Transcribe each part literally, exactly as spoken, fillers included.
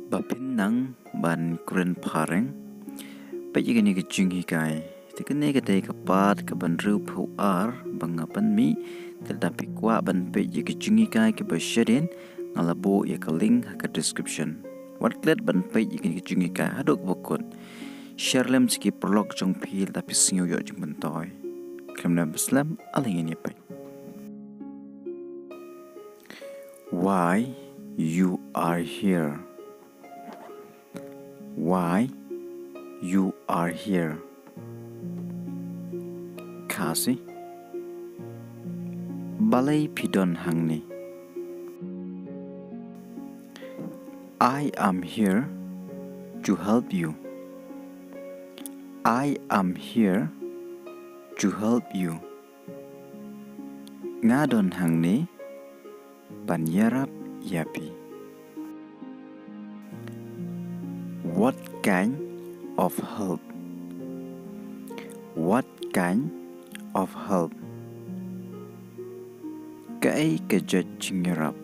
Ba phin nang ban kren phareng. Peit ïa kane ka jinghikai. Te kane ka dei ka part ka ban riewphew ar ba nga pynmih. Te lada phi kwah ban peit ïa ka jinghikai kaba shadien, nga la buh ïa ka link ha ka description. Wat klet ban peit ïa kane ka jinghikai haduh kaba kut. Share lem sha ki paralok jong phi lada phi sngew ïoh jingmyntoi. Khlem da byrngem, ale ngin ïa peit. Why you are here? Why you are here? Khasi. Balei phi don hangne? I am here to help you. I am here to help you. Nga don hangne ban ïarap ïa phi. What kind of help? What kind of help? Kaei ka jait jingïarap?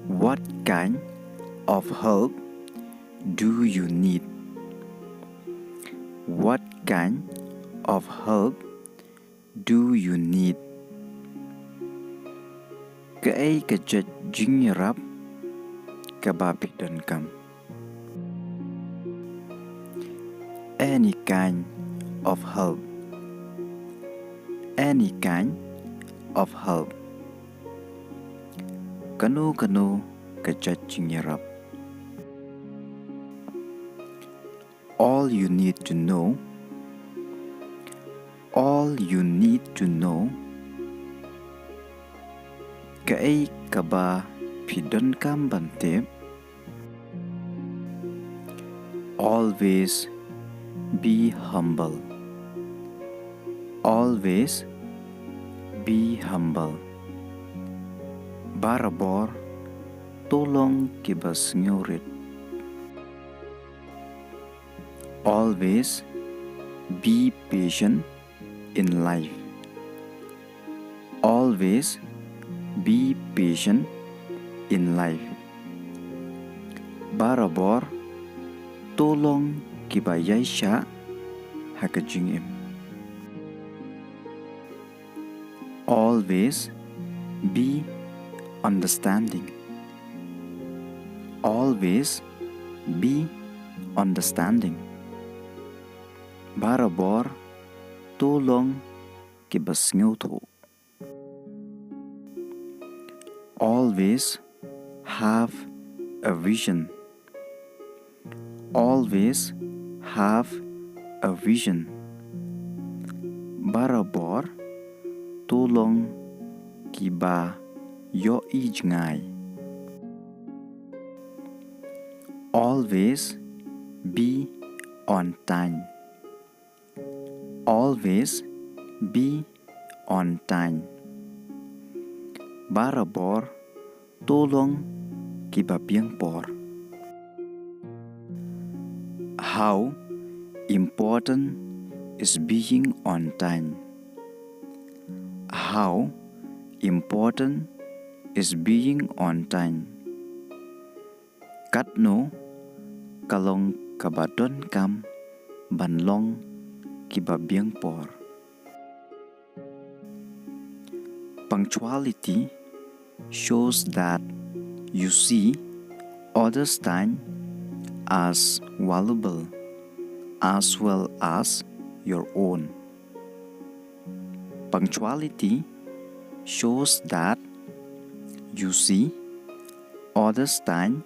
What kind of help do you need? What kind of help do you need? Kaei ka jait jingïarap kaba phi donkam? Any kind of help. Any kind of help. Kano kano ka jait jingïarap. All you need to know. All you need to know. Kaei kaba phi donkam ban tip. Always be humble. Always be humble. Barabor to long kiba sngewrit. Always be patient in life. Always be patient in life. Barabor to long kiba ïaishah ha ka jingim. Always be understanding. Always be understanding. Barabor to long kiba sngewthuh. Always have a vision. Always have a vision. Barabor to long kiba ïohi jngai. Always be on time. Always be on time. Barabor to long kiba biang por. How important is being on time? How important is being on time? Katno ka long kaba donkam ban long kiba biang por. Punctuality shows that you see others' time as valuable as well as your own. Punctuality shows that you see others' time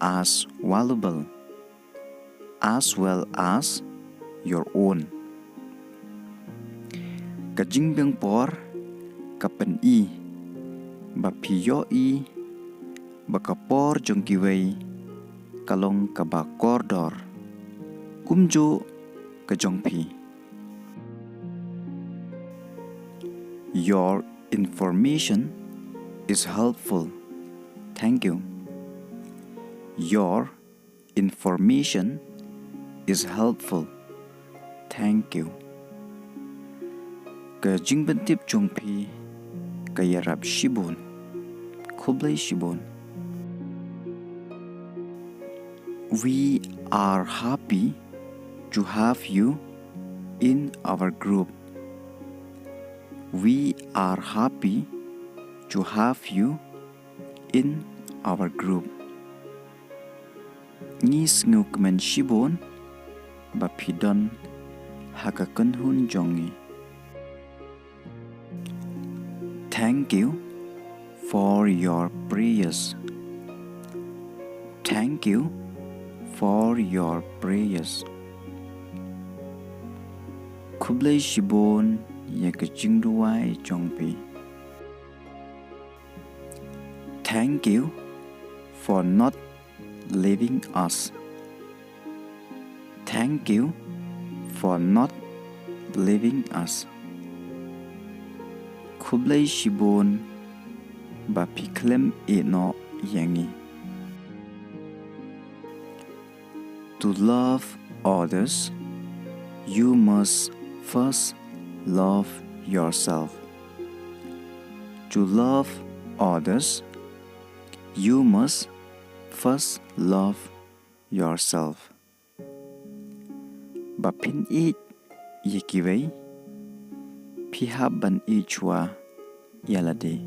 as valuable as well as your own. Ka jingbiang por ka pyni ba phi ïohi ba ka por jong kiwei ka long kaba kordor kumjuh ka jong phi. Your information is helpful. Thank you. Your information is helpful. Thank you. Ka jingpyntip jong phi ka ïarap shibun. Khublei shibun. We are happy to have you in our group. We are happy to have you in our group. Ngi sngewkmen shibun ba phi don ha ka kynhun jong ngi. Thank you for your prayers. Thank you for your prayers. Khublei shibun ïa ka jingduwai jong phi. Thank you for not leaving us. Thank you for not leaving us. Khublei shibun ba phi khlem ïehnoh ïa ngi. To love others, you must first love yourself. To love others, you must first love yourself. Ba phin ïeit ïa kiwei, phi hap ban ïeit shuwa ïa lade.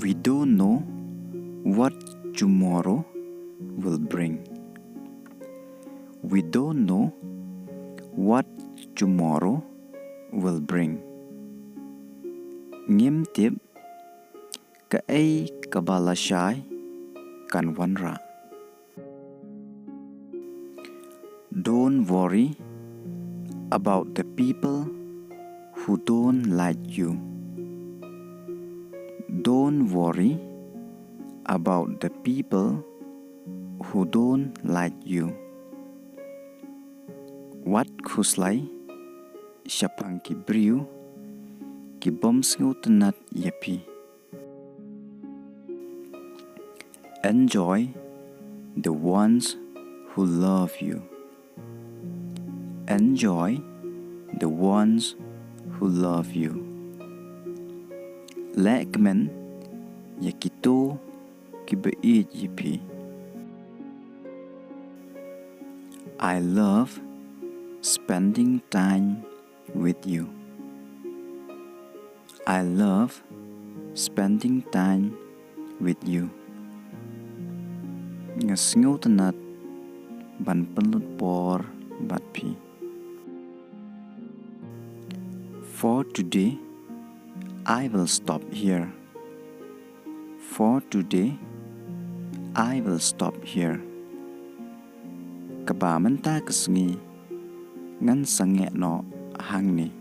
We don't know what tomorrow will bring. We don't know what tomorrow will bring. Ngim tip kaei kaba lashai kan wanrah. Don't worry about the people who don't like you. Don't worry about the people who don't like you. Wat khuslai shaphang ki briew ki bym sngewtynnat ïa phi. Enjoy the ones who love you. Enjoy the ones who love you. Leh kmen ïa kito kiba ïeit ïa phi. I love spending time with you. I love spending time with you. Nga sngewtynnat ban pynlut por bad phi. For today, I will stop here. For today, I will stop here. Kaba mynta ka sngi ngan sangeh noh hangne.